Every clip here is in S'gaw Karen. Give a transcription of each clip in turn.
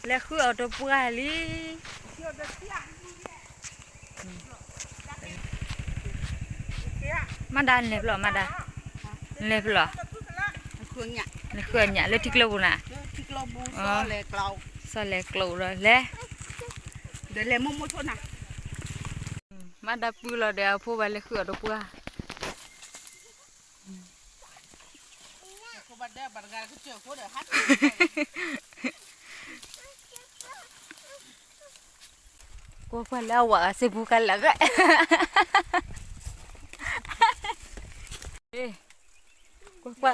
လဲၤဃုအီၣ်တပှၢ်လံ. မၤဒါလဲၤဖျီၣ်, မၤဒါ, လဲၤဖျီၣ်, လဲၤဃုအီၣ်ညၣ်လၢထံကျိပူၤနၤ, ဆီလဲၤကျိဒီးလဲၤ, မၤဒါပုၢ်လီၤဒီးအဖိဘၣ်လဲၤဃုအီၣ်တပှၢ်. ကွၢ်ကွၢ်လၢအဝဲစ့ၢ်ပူၤကလး, ကွၢ်ကွၢ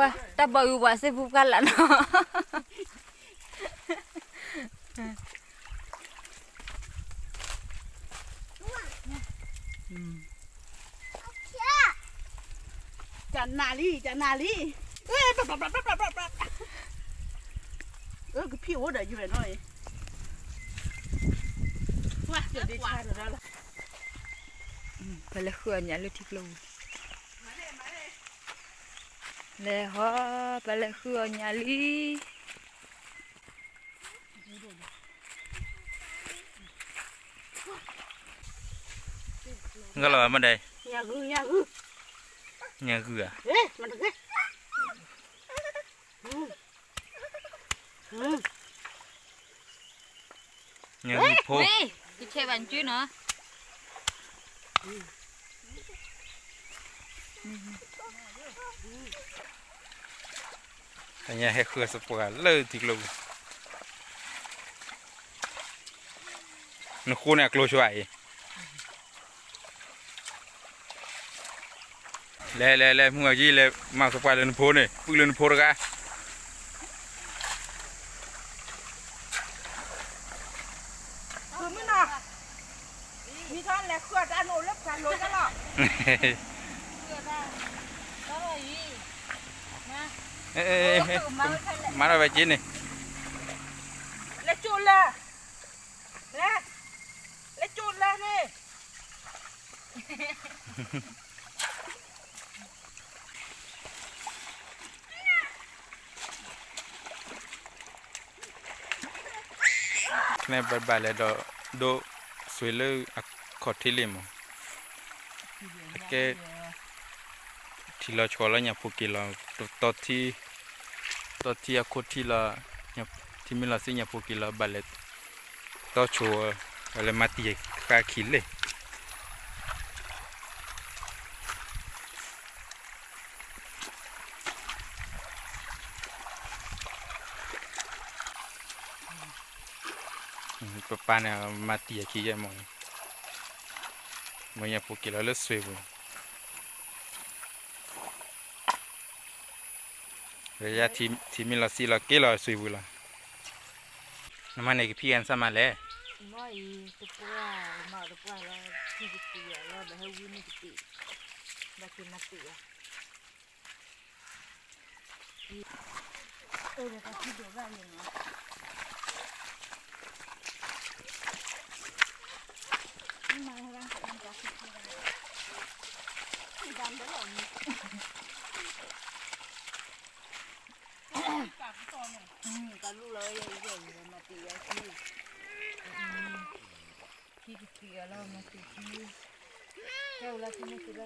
်, တၢ်ဘီအုးဝဲစ့ၢ်ပူၤကလးနီၤ. ကနၣ်လံ, ကနၣ်လံ, ကဖံးအိၣ်ဒီးယွဲၢ်နီၤ, ပှၤလဲၤဃုအီၣ်ညၣ်လၢထံကျိပူၤ, လဲၤဟီ, ပှၤလဲၤဃုအီၣ်ညၣ်လံ. ဂၤလီၤမ့ၢ်ဒဲး, ညၣ်ဂုၢ်, ညၣ်ဂုၢ်ဧါ, ညၣ်ဂုၢ်ဖိ, ယဆဲးဘၣ်နစုနီၤ. တၢ်ညါဟဲဃုစပှၢ်လၢထံကျိပူၤ, နဃိန့ၣ်အကျိၤဆိအံၤ, လဲၤလဲၤလဲၤ မုၢ်အကံၢ် လဲၤမၤစပှၢ်လၢနဖိန့ၣ် ပုၢ်လၢနဖိတဂၤ. မုၢ်နီၤ, မံၤထီၣ်လဲၤဃုအီၣ်တၢ်နအိၣ်လၢပှၤလိၤတၢ်လီၤ. မၤထီၣ်ဝဲက့ၤန့ၣ်, လဲၤကၠိလၢ, လဲၤ, လဲၤကၠိလၢန့ၣ်. ဖဲန့ၣ်ဘၣ်လဲၤဒီး ဒိးစွ့လၢအခီၣ်ထံးလံမး, အကဲ ထံၣ်လီၤဆီလီၤညၣ်ဖိက့ၤလီၤ, တီထံ, တီထံအခိၣ်ထံးလီၤ, ထံမ့ၢ်လီၤဆံညၣ်ဖိက့ၤလီၤ ဘၣ်လဲၤတီဆိဝဲ, လဲၤမၤတံၢ်ဃါခံလ့ၣ်. ပပၢ်န့ၣ် မၤတံၢ်အခံယဲၢ်မး, မ့ၢ်ညၣ်ဖိက့ၤလီၤလၢစွ့ပူၤ, ယထံမ့ၢ်လီၤဆံလီၤက့ၤလီၤစွ့ပူၤလီၤ. နမၤန့ၣ်ကဖံးဂၤနစၢ်မၤလဲၣ်. မ့ၢ်အံၤတပှၢ်, မၤတပှၢ်လီၤ, ဖံးကသံၣ်အလီၤ ဘၣ်ဟဲဝံမ့ၢ်ကသံၣ်, ဘၣ်က့ၤမၤတံၢ်အီၤ. ကလူလီၤ, ဖံးကသံၣ်အလီၤ မၤတံၢ်အီၤ, ဖံး, ဖဲအိၣ်လၢဖံးမ့ၢ်ကသံၣ်လၢကလဲၤဃုအီၣ်ညၣ်ဖိလီၤလၢဟီနီၤ, ပှၤ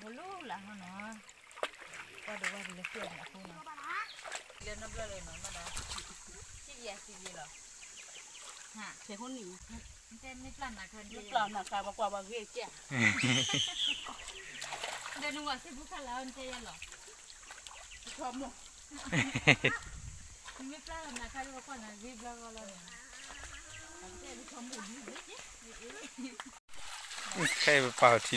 ဒိးဝဲကလဲၤဃုအီၣ်ညၣ်ဖိနီၤ, လၢနီတဘျီလၢနီၤ မၤဒီး, စံးယဲစံးယဲလီၤ, ဆဲးဖိနံၣ်, နတဲမ့ၢ်ပျၢ်နၤခါ, မ့ၢ်ပျၢ်နၤခါ ပှၤကွၢ်ပှၤဂ့ၤကဲ, ဒီးနဝၤစ့ၢ်ဖိခါလၢနတဲယဲလီၤ, ထီမိၢ် နမ့ၢ်ပျၢ်လီၤနၤခါဒီးပှၤကွၢ်နၤဂ့ၤဘျါဂီၢ်လီၤန့ၣ်, အကဲဒ်ထီမိၢ်ဒ်, ခဲအံၤပပာ်အီၤထံလ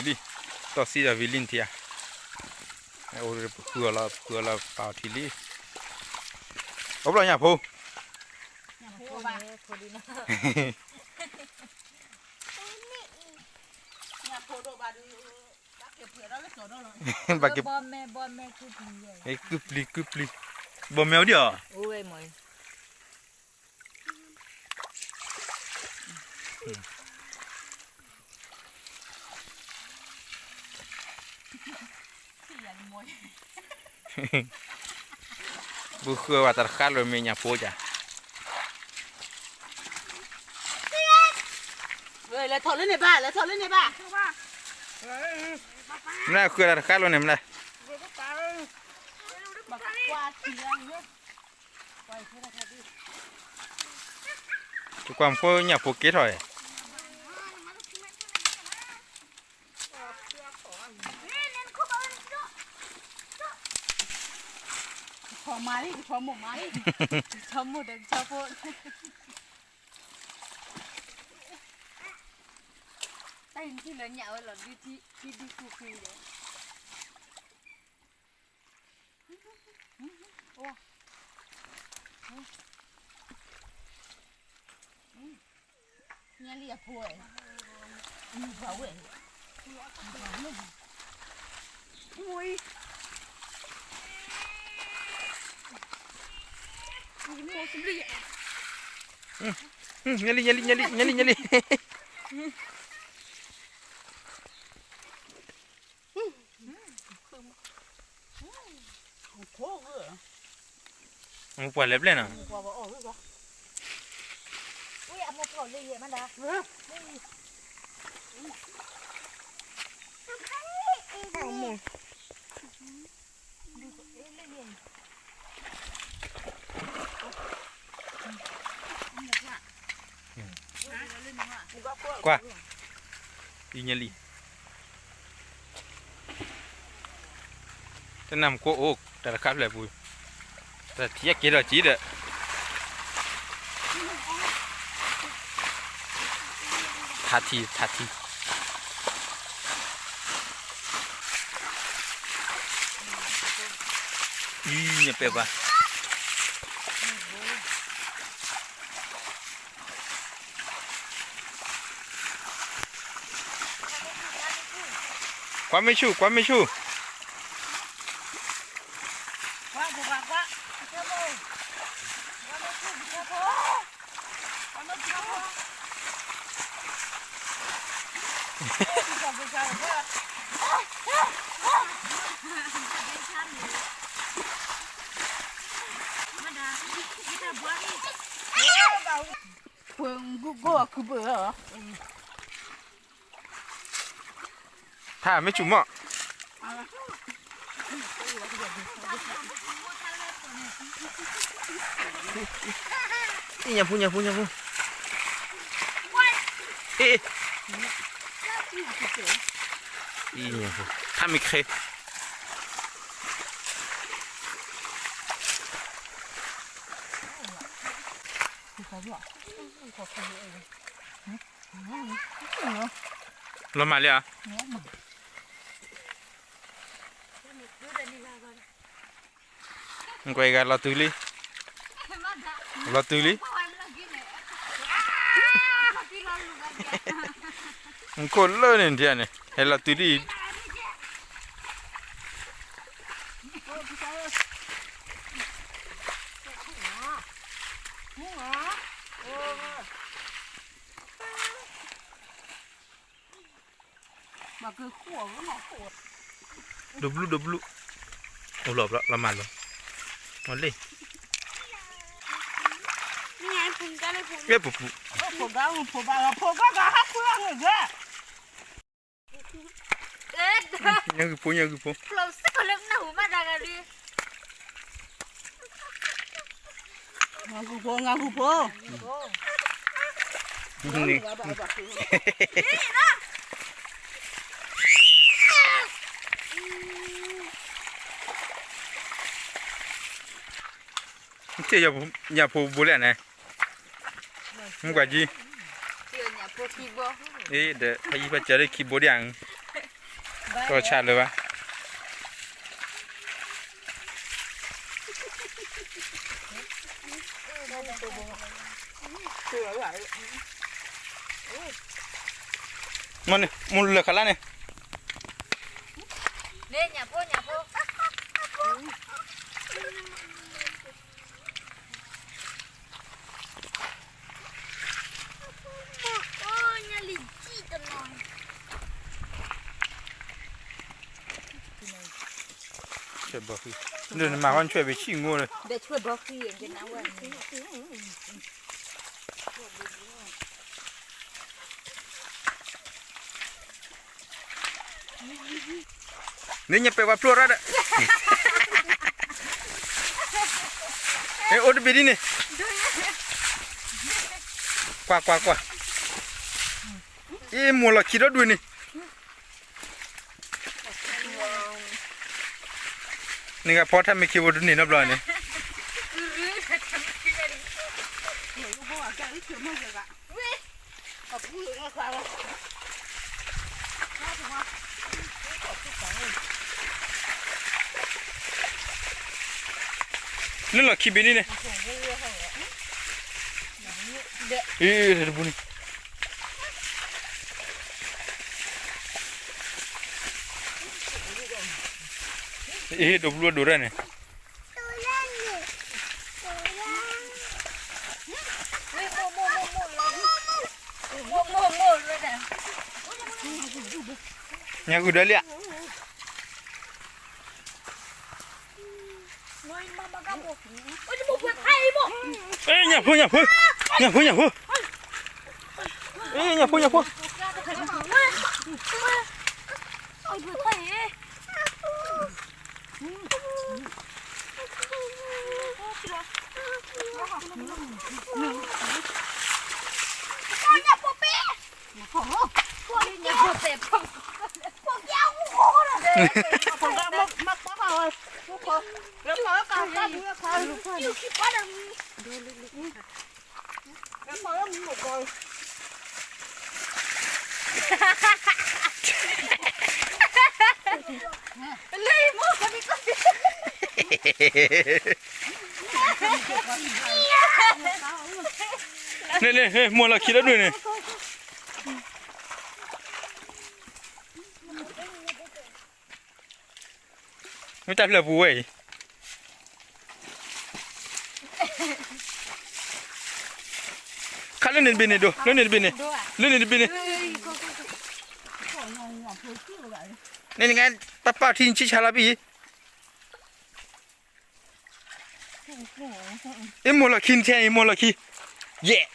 ံ, တီၢ်စံၣ်ဒီးဝံၤလံနထံဧါ, အိၣ်ပဃုအီၤလီၤ ပဃုအီၤလီၤပပာ်အီၤထံလံ, အိၣ်ဘျီညၣ်ဖိ, ညၣ်ဖိဒိၣ်ဘၣ်ဒုး, ဘၣ်က့ၤ, ကုပျံၤ ကုပျံၤ, ဘီမဲအိၣ်ဒံးအီၤ, ပဃုအီၤဘၣ်တၢ်တဃါလၢမ့ၢ်ညၣ်ဖိကၢ်, လဲၤထီၣ်လၢန့ၣ်ဘၣ်, လဲၤထီၣ်လၢန့ၣ်ဘၣ်. မ့ၢ်ဃုတၢ်တဃါလီၤန့ၣ်မ့ၢ်လဲၣ်. ကွၢ်ဖိညၣ်ဖိကဲထီၣ်အံၤ. ကဆီမါလံ, ကဆီမိၢ်မါလံ, ကဆီမိၢ်ဒီးကဆီဖိ. တၢ်အံၤနထံၣ်လၢညၣ်ဝဲလီၤဒုထံဒုကူခံဒီး. ညၣ်လံအဖိဝဲ, မုၢ်ပှၤဝဲ, မုၢ်အံၤ, မုၢ်စဘျံ, ညၣ်လံ, ညၣ်လံ, ညၣ်လံ, ညၣ်လံ, ညၣ်လံ. မုၢ်ပှၤလဲၤပျဲၢ်နီၤ. ကွၢ်, အံၤညၣ်လံ. တနၢ်မူခိၣ်အိၣ်တၢ်တခါဖျၢၣ်ပူၤ, တၢ်ထံၣ်အက့ၤဒီးကံဒီး, ထါထံ, ထါထံ, အံၤညၣ်ပဲာ်ပှၤ. ကွၢ်မ့ၢ်ဆူၣ်, ကွၢ်မ့ၢ်ဆူၣ်. ထါမ့ၢ်ဆူၣ်မး. အံၤညၣ်ဖိ, ညၣ်ဖိ, ညၣ်ဖိ, အ့ၣ်, အံၤညၣ်ဖိ, ထါမ့ၢ်ခဲ. လီၤမၢ်လံဧါ. ကွဲးဂၤလီၤတုၤလံ, လီၤတုၤလံ. မူခိၣ်လၢန့ၣ်ဒ်န့ၣ် ဟဲလီၤတုၤဒ်အံၤ. ဒိးဘျုးဒိးဘျုး, အိၣ်လီၤဘျီလီၤမၢ်လီၤ, မ့ၢ်လ့ၣ်, မ့ၢ်ပူၤပူၤ, ဖိဘၣ်ဂၤဟးဃုအီၤဂ့ၤဂ့ၤ, ညၣ်ဂုၢ်ဖိ ညၣ်ဂုၢ်ဖိ, ဖျိးစ့ၢ်ကီးလၢနၢ်ဟူမၤတၢ်ဂၤဒုး. ငါကူဖိ, ငါကူဖိ. ညၣ်ဖိဘိလဲၣ်န့ၣ်, မ့ၢ်ကွၢ်ကံ, အ့ ဒီးဖးယံၤဖးစၢၤလၢခံဘိဒ်အံၤ, ကီၢ်ဆၣ်လၢၤဘၣ်. မ့ၢ်န့ၣ် မ့ၢ်လၢခါလၢ်န့ၣ်, န့ၣ်ညၣ်ဖိ ညၣ်ဖိ. ဆွဲဘီဃံ, ဒ်နမၤဃီနဆွဲဘၣ်ဆံၣ်ငိလၢ, ဒဲဆွဲဘီဃံ, ကနၣ်ဝဲန့ၣ်. မ့ၢ်, မ့ၢ်, မ့ၢ်, မ့ၢ်, မ့ၢ်, မ့ၢ်, မ့ၢ်, န့ၣ်ညါပဲာ်ဝဲဖျိရၣ်ဒီး, အိၣ်တဘ့ၣ်ဒ်န့ၣ်, ကွၢ်ကွၢ်ကွၢ်, အ့ၣ်မိၢ်လီၢ်ခံဒီဒူၣ်န့ၣ်, န့ၣ်ဂၤဖီထၢမ့ၢ်ခံဘိတန့ၢ်နီတဘျီန့ၣ်, လၢလီၢ်ခံဘ့ၣ်န့ၣ်န့ၣ်, တပူၤန့ၣ်, အ့ၣ် ဒိးဘျုးဒိးရၣ်န့ၣ်, ညါဂုာ်ဒီးလံဧါ. ညၣ်ဖိ ညၣ်ဖိ, ညၣ်ဖိ ညၣ်ဖိ, ညၣ်ဖိ ညၣ်ဖိ. န့ၣ်န့ၣ် မိၢ်လီၢ်ခံဒီဒူၣ်န့ၣ်, မ့ၢ်တၢ်ဖျၢၣ်ပူၤဝဲအံၤ, ခါလၢန့ၣ်တဘ့ၣ်န့ၣ်ဒိး လၢန့ၣ်တဘ့ၣ်န့ၣ်, လၢန့ၣ်တဘ့ၣ်န့ၣ်, န့ၣ်နကပာ်ပာ်ထံဆံဆါလီၤဘံၣ်, အ့ၣ်မိၢ်လီၢ်ခံနထဲအံၤ မိၢ်လီၢ်ခံ, ယဲၢ်.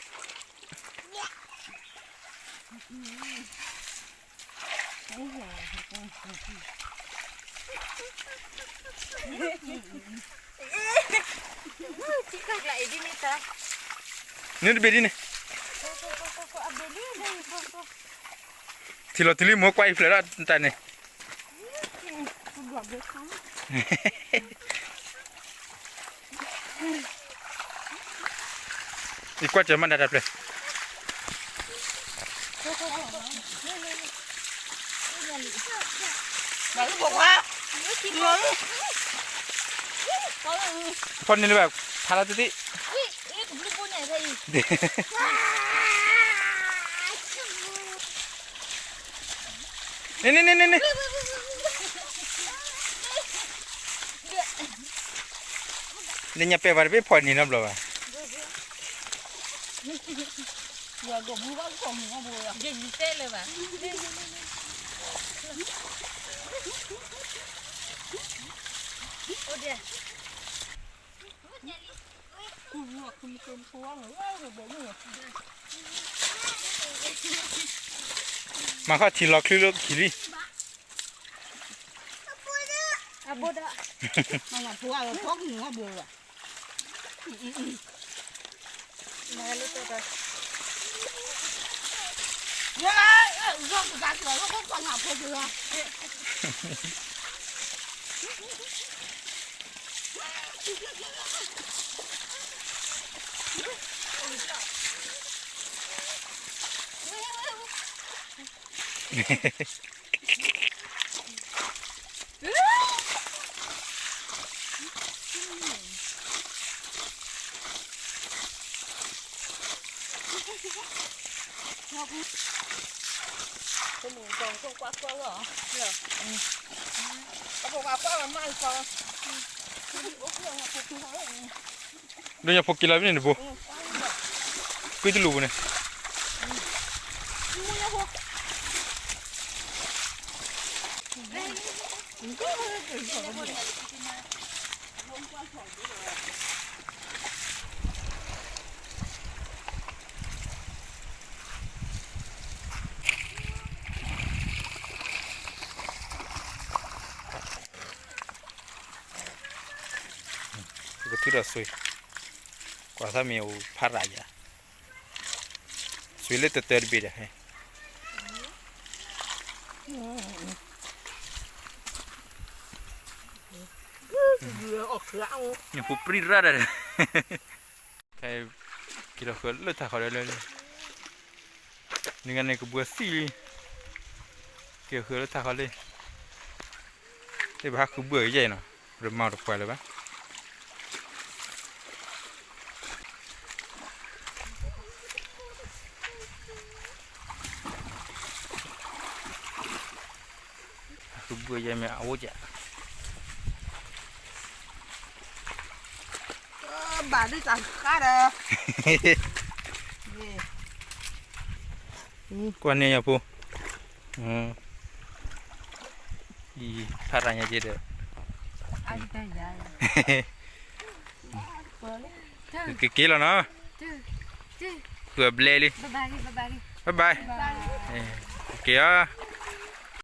န့ၣ်တဘ့ၣ်ဒ်န့ၣ်, ထံၣ်လီၤတုၤလံ မိၢ်ကွၢ်အံၤဖျၢၣ်ဒၣ်တၢ်န့ၣ်. ယကွၢ်စၢၤမးဒၣ်တၢ်ဖျၢၣ်, ဖီၣ်န့ၢ်လၢၤဘၣ် ဖးလီၤတသ့. န့ၣ် န့ၣ် န့ၣ် န့ၣ်, လၢညါပဲာ်ပှၤတဘ့ၣ်ဖီၣ်န့ၢ်နီတဘျီဘၣ်. မၤခီၣ်ထံလီၤချုးလၢကထံၣ်လံ. အဘိဒီး ဒိၣ်ညါဖိက့ၤလီၤဖဲန့ၣ်တဘိ, ကွံာ်တလူၢ်ပူၤန့ၣ်. အ ဒီးဆွ့, ကွၢ်သးမ့ၢ်အိၣ်ဖးရၣ်ယၤ, ဆွ့လၢတတၢၢ်တဘ့ၣ်ဒီး, ညၣ်ဖိပြံရၣ်ဒၣ်, က့ၤလီၤဃုာ်လၢထးခီလၢ, နဂၤန့ၣ်ကဘှၢသံလံ, က့ၤဃုာ်လၢထးခီလၢ, သ့ၣ်ဘၣ်ဟးဃုဘှၢကယဲၢ်နီၤ, ပတမၤတပှၢ်လၢၤဘၣ်. ဟးဃုဘှၢယဲၢ်မ့ၢ်အအိၣ်ကဲ, ဘၣ်ဒုးတၢ်ဃါဒီး, ကွၢ်န့ၣ်ယၤဖိ, အံၤဖးရၣ်ညါက့ဒီး, ကက့ၤလီၤနီၤ, ဃုအဘျဲလံ, bye bye, ကက့ၤဧါ.